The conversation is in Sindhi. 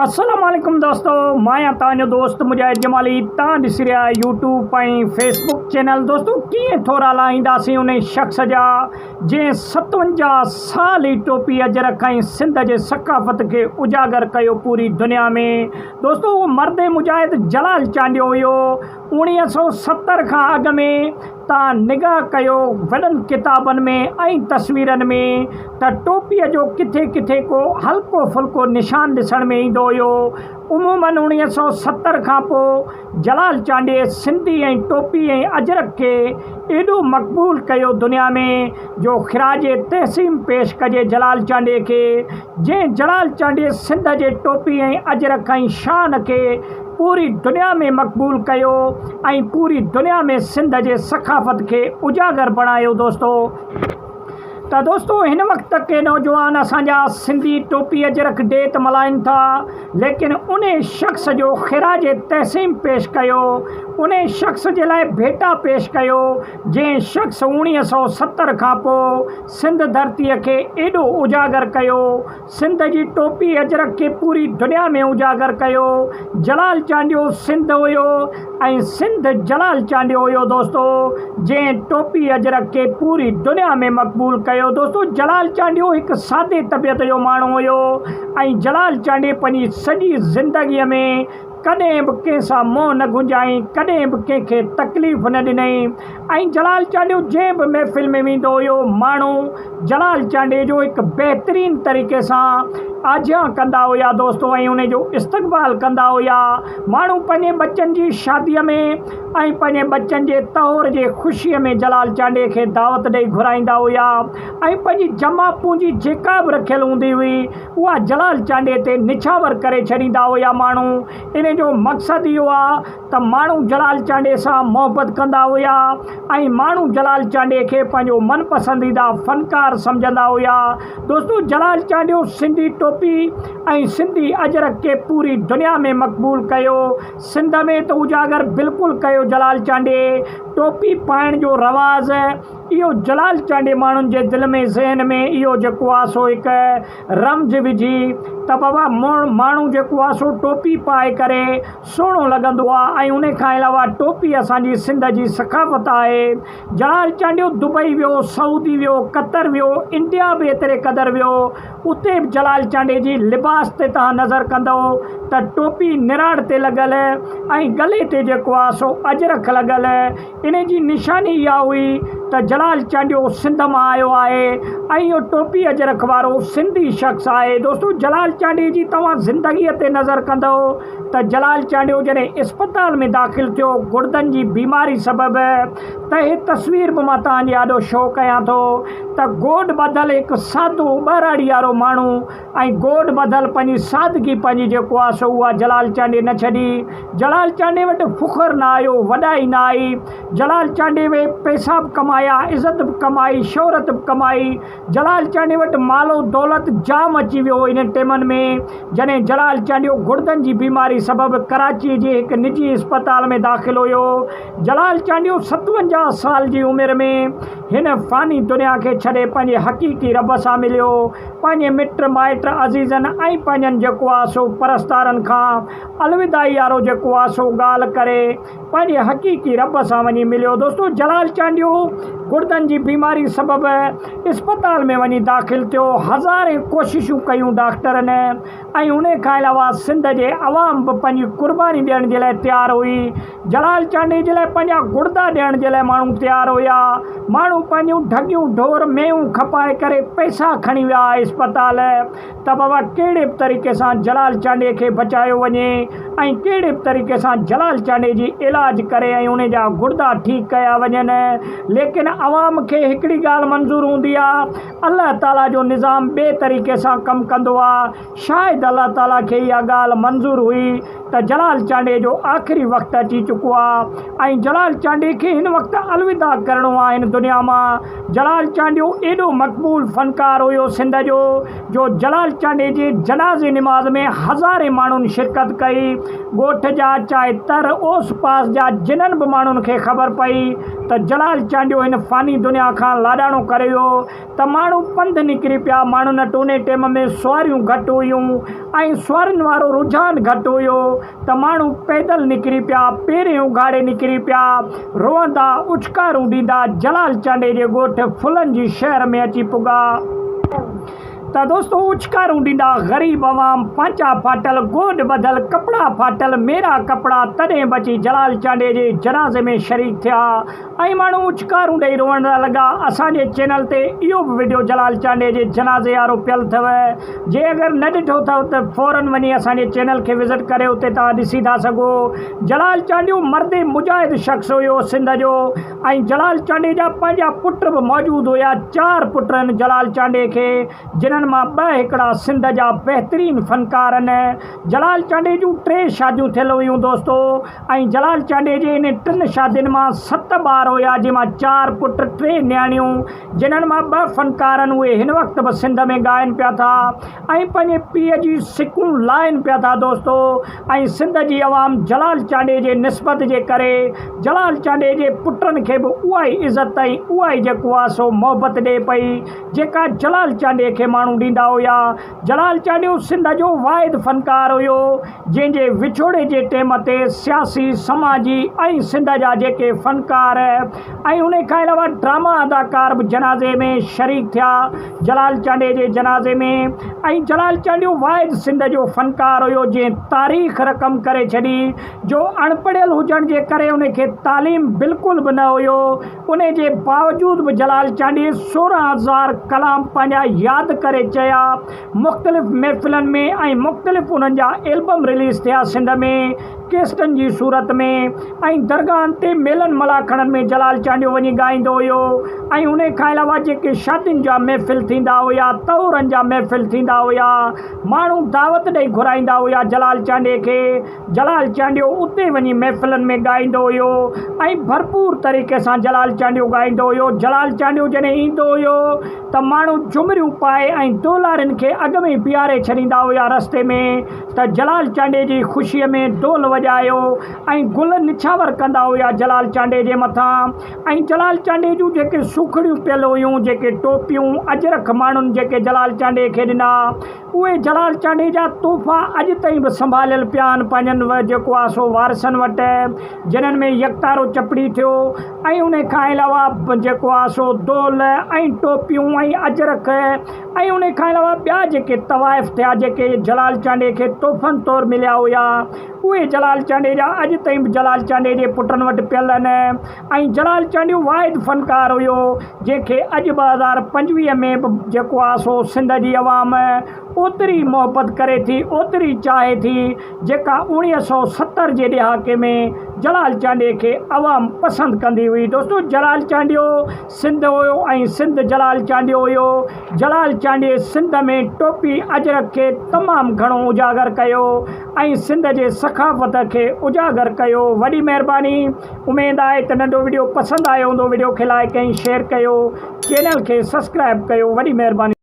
السلام عليڪم دوستو مان آهيان توهان جو دوست مجاهد جمالي توهان ڏسي رهيا آهيو يوٽيوب ۽ فيسبوڪ چينل دوستو ڪيئن ٿورا لاهينداسين ان شخص جا جنهن 57 سال هي ٽوپي اجرڪ ۽ سنڌ جي ثقافت کي اجاگر ڪيو پوري دنيا ۾ دوستو اهو مرد مجاهد جلال چانڊيو هيو 1970 کان اڳ ۾ تان نگاهه ڪيو وڏن ڪتابن ۾ ۽ تصويرن ۾ ته ٽوپيء جو ڪٿي ڪٿي ڪو هلڪو ڦلڪو نشان ڏسڻ ۾ ايندو هيو. عموماً 1970 کان پوء جلال چانڊيي سنڌي ۽ ٽوپي ۽ اجرڪ کي ايڏو مقبول ڪيو دنيا ۾ جو خراج تحسين پيش ڪجي جلال چانڊيي کي جنهن جلال چانڊيي سنڌ جي ٽوپي ۽ اجرڪ ۽ شان کي پوري دنيا ۾ مقبول ڪيو ۽ پوري دنيا ۾ سنڌ جي ثقافت کي اجاگر بڻايو دوستو ته دوستو هن وقت ڪي نوجوان اسان جا سنڌي ٽوپي اجرڪ ڊي ته ملهائن ٿا ليڪن انهي شخص جو خراج تحسين پيش ڪيو انهي شخص جي لاء ڀيٽا پيش ڪيو جنهن شخص 1970 کان پوء سنڌ ڌرتي کي ايڏو اجاگر ڪيو سنڌ جي ٽوپي اجرڪ کي پوري دنيا ۾ اجاگر ڪيو. جلال چانڊيو سنڌ هيو ۽ سنڌ جلال چانڊيو هيو دوستو جنهن ٽوپي اجرڪ کي پوري دنيا ۾ مقبول ڪيو دوستو جلال چانڊيو هڪ سادي طبيعت جو ماڻهو هيو ۽ جلال چانڊيي پنهنجي سڄي زندگي ۾ ڪڏهن به ڪنهن سان منهن نه گهنجائين، ڪڏهن به ڪنهن کي تڪليف نه ڏنائين ۽ جلال چانڊيو جنهن به محفل ۾ ويندو هيو، ماڻهو جلال چانڊيي جو هڪ بهترين طريقي سان آجيان ڪندا هيا دوستو ۽ ان جو استقبال ڪندا هيا، ماڻهو پنهنجي ٻچن جي شاديء ۾ ۽ پنهنجي ٻچن جي طهور جي خوشيء ۾ جلال چانڊيي کي دعوت ڏئي گهرائيندا هيا ۽ پنهنجي جمع پونجي جيڪا به رکيل هوندي هئي اها جلال چانڊيي تي نڇاور ڪري ڇڏيندا هيا ماڻهو ان جو مقصد اهو آ ته ماڻهو جلال چانڊيي سان محبت ڪندا هيا ۽ ماڻهو جلال چانڊيي کي پنهنجو من پسنديده فنڪار سمجهندا هيا دوستو جلال چانڊيو سنڌي ٽوپي ۽ سنڌي اجرڪ کي پوري دنيا ۾ مقبول ڪيو سنڌ ۾ ته اجاگر بلڪل ڪيو جلال چانڊيي ٽوپي پائڻ جو رواز اهو جلال چانڊيي ماڻهن جي دل ۾ ذهن ۾ اهو جيڪو آ سو هڪ رمز وجهي ته بابا ماڻهو جيڪو آ سو ٽوپي پائي ڪري سهڻو لڳندو آ ۽ ان کان علاوه ٽوپي اسان جي سنڌ جي ثقافت آهي. جلال چانڊيو دبئي ويو، سعودي ويو، قطر ويو، انڊيا به ايتري قدر ويو اتي به جلال چانڊيي جي لباس تي توهان نظر ڪندؤ ته ٽوپي نراڙ تي لڳل ۽ گلي تي جيڪو آ سو اجرڪ لڳل انهي جي نشاني اها هئي ته جلال چانڊيو سنڌ مان آيو آهي ۽ اهو ٽوپي اجرڪ وارو سنڌي شخص آهي. دوستو جلال چانڊيي جي توهان زندگيء تي نظر ڪندؤ ته جلال چانڊيو جڏهن اسپتال ۾ داخل ٿيو گڙدن جي بيماري سبب ته هي تصوير به مان توهان جي آڏو شو ڪيان ٿو ته گوڏ ٻڌل هڪ سادو ٻهراڙي وارو ماڻهو ۽ گوڏ ٻڌل پنهنجي سادگي پنهنجي جيڪو آ سو اها جلال چانڊيي نه ڇڏي. جلال چانڊيي وٽ فخر نه آيو، وڏائي نه آئي. جلال چانڊيي وي پئسا به ڪمايا، عزت به ڪمائي، شهرت به ڪمائي. جلال چانڊيي وٽ مال و دولت جام اچي ويو هو انهن ٽيمن ۾ جڏهن جلال چانڊيو گڙدن جي بيماري سبب ڪراچي جي هڪ نجي اسپتال ۾ داخل هيو. جلال چانڊيو 57 سال جي عمر ۾ هن فاني دنيا کي ڇڏي پنهنجي حقيقي رب سان مليو. پنهنجي مٽ مائٽ عزيزن ۽ پنهنجن جيڪو آ سو پرستارن کان الوداعي وارو جيڪو آ سو ڳالهه ڪري پنهنجي حقيقي رب سان وڃي مليو. دوستو جلال چانڊيو گڙدن جي بيماري سبب اسپتال ۾ وڃي داخل ٿيو هزارين ڪوششون ڪيون ڊاڪٽرن ۽ انهي کان علاوه سنڌ جي عوام به پنهنجي قرباني ڏيڻ جي لاء تيار هئي جلال چانڊيي جي لاء پنهنجا گڙدا ڏيڻ جي لاء ماڻهو تيار هيا. ماڻهو پنهنجون ڍڳيون ڍور مينهون کپائي ڪري پئسا کڻي ويا اسپتال ته بابا ڪهڙي به طريقي سان جلال چانڊيي کي بچايو وڃي ۽ ڪهڙي به طريقي سان جلال چانڊيي جي علاج ڪري ۽ ان جا گڙدا ٺيڪ ڪيا وڃن ليڪن عوام کي هڪڙي ڳالهه منظور هوندي آ الله تعالي جو نظام ٻئي طريقي سان ڪم ڪندو آ شايد الله تعالي کي اها ڳالهه منظور هئي ته جلال چانڊيي جو آخري وقت اچي چڪو آ ۽ جلال چانڊيي کي هن وقت الوداع ڪرڻو آ هن دنيا مان. جلال چانڊيو ايڏو مقبول فنڪار هيو سنڌ جو جو جلال چانڊيي جي جنازي نماز ۾ هزارين ماڻهن شرڪت ڪئي. ڳوٺ جا چاهي تر اوس پاس جا جنھن به ماڻهن کي خبر پئي ته جلال چانڊيو هن فاني دنيا کان لاڏاڻو ڪري ويو ته ماڻهو پنڌ نڪري پيا، ماڻهن وٽ انهي ٽيم ۾ سواريون گهٽ هيون ۽ سوارين وارو رجحان گهٽ هيو ته ماڻهو پيدل نڪري پيا، پيرين اگهاڙي نڪري پيا، روئندا، اڇڪارون ڏيندا جلال چانڊئي جي ڳوٺ ڦلن جي شهر ۾ اچي پڳا. ته دوستو اڇڪارون ڏيندا غريب عوام پانچا ڦاٽل، گوڏ ٻڌل، ڪپڙا ڦاٽل، ميرا ڪپڙا تڏهن به اچي جلال چانڊئي جي جنازي ۾ شريڪ ٿيا. ۽ ماڻهو اڇڪارون ڏئي روئڻ لڳا. اسان جي چينل تي اهو به وڊيو جلال چانڊيي جي جنازي وارو پيل اٿو جي اگر نه ڏٺو اٿو ته فورن وڃي اسان جي چينل کي وزٽ ڪري اتي توهان ڏسي ٿا سگهو. جلال چانڊيو مرد مجاهد شخص هيو سنڌ جو ۽ جلال چانڊيي جا پنهنجا پٽ به موجود هيا چار پٽ آهن جلال چانڊيي کي جنھن مان ٻه هڪڙا سنڌ جا بهترين فنڪار آهن. جلال چانڊيي جون ٽي شاديون ٿيل هيون دوستو. ۽ جلال چانڊيي جي انهن ٽن شادين مان ست ٻار هيا جنهن مان چار پٽ ٽي نياڻيون جنھن مان ٻه فنڪارن اهي هن وقت به سنڌ ۾ ڳائن پيا ٿا ۽ پنهنجي پيء جي سڪون لاهين پيا ٿا دوستو ۽ سنڌ جي عوام جلال چانڊيي جي نسبت جي ڪري جلال چانڊيي جي پٽن کي به اها ئي عزت ۽ اها ئي جيڪو آ سو محبت ڏي پئي جيڪا جلال چانڊيي کي ماڻهو ڏيندا هيا جلال چانڊيو سنڌ جو واحد فنڪار هيو، جنهن جي وڇوڙي جي ٽيم تي سياسي، سماجي ۽ سنڌ جا جيڪي فنڪار ۽ انهي کان علاوه ڊراما اداڪار به جنازي ۾ شريڪ ٿيا. جلال چانڊيي جي جنازي ۾ ۽ جلال چانڊيو واحد سنڌ جو فنڪار هيو، جنهن تاريخ رقم ڪري ڇڏي، جو اڻپڙهيل هجڻ جي ڪري انهي کي تعليم بلڪل به نه هيو. انهي جي باوجود به جلال چانڊيي 16,000 ڪلام پنهنجا ياد ڪري چيا. مختلف محفلن ۾ ۽ مختلف انهن جا البم رليز ٿيا سنڌ ۾ ڪيسٽن جي صورت ۾ ۽ درگاهن تي ميلن ملاکڙن ۾ جلال چانڊيو وڃي ڳائيندو هيو ۽ انهي کان علاوه جيڪي شادين جا محفل ٿيندا هيا طهورن جا محفل ٿيندا هيا ماڻهو دعوت ڏئي گهرائيندا هيا جلال چانڊيي کي جلال چانڊيو اتي وڃي محفلن ۾ ڳائيندو هيو ۽ ڀرپور طريقي سان جلال چانڊيو ڳائيندو هيو. جلال چانڊيو جڏهن ايندو هيو ته ماڻهو جهمريون پائي ۽ دولارين کي اڳ ۾ ئي بيهاري ڇڏيندا هيا رستي ۾ ته جلال چانڊيي جي خوشيء ۾ دول وڄايو ۽ گل نڇاور ڪندا هيا جلال چانڊيي جي مٿان ۽ جلال چانڊيي جون جيڪي سوکڙيون پيل هيون جيڪي ٽوپيون اجرڪ ماڻهن جيڪي جلال چانڊيي کي ڏنا اهي جلال چانڊيي جا تحفا اڄ تائين به سنڀاليل پيا آهن پنهنجن جيڪو آهي سو وارثن وٽ جنھن ۾ يڪتارو چپڙي ٿيو ۽ ان کان علاوه جيڪو آهي سو دول ۽ ٽوپيون ۽ اجرڪ ۽ ان کان علاوه ٻيا جيڪي طوائف ٿيا جيڪي جلال چانڊيي کي تحفن طور مليا هيا اهي جلال چانڊيي جا اڄ تائين به جلال چانڊيي جي پٽن وٽ پيل آهن ۽ جلال چانڊيو واحد فنڪار هيو جنهن کي اڄ 2025 ۾ به جيڪو آهي سو سنڌ جي عوام اوتري محبت ڪري ٿي اوتري چاهي ٿي جيڪا 1970 جي ڏهاڪي ۾ جلال چانڊيي کي عوام پسند ڪندي هئي دوستو جلال چانڊيو سنڌ هيو ۽ سنڌ جلال چانڊيو هيو. جلال چانڊيي سنڌ ۾ ٽوپي اجرڪ کي تمام گهڻو اجاگر ڪيو ۽ سنڌ جي ثقافت کي اجاگر ڪيو. وڏي مهرباني. اميد آهي ته ننڍو وڊيو پسند آيو هوندو. وڊيو کي لائيڪ ۽ شيئر ڪيو. چينل کي سسڪرائب ڪيو. وڏي مهرباني.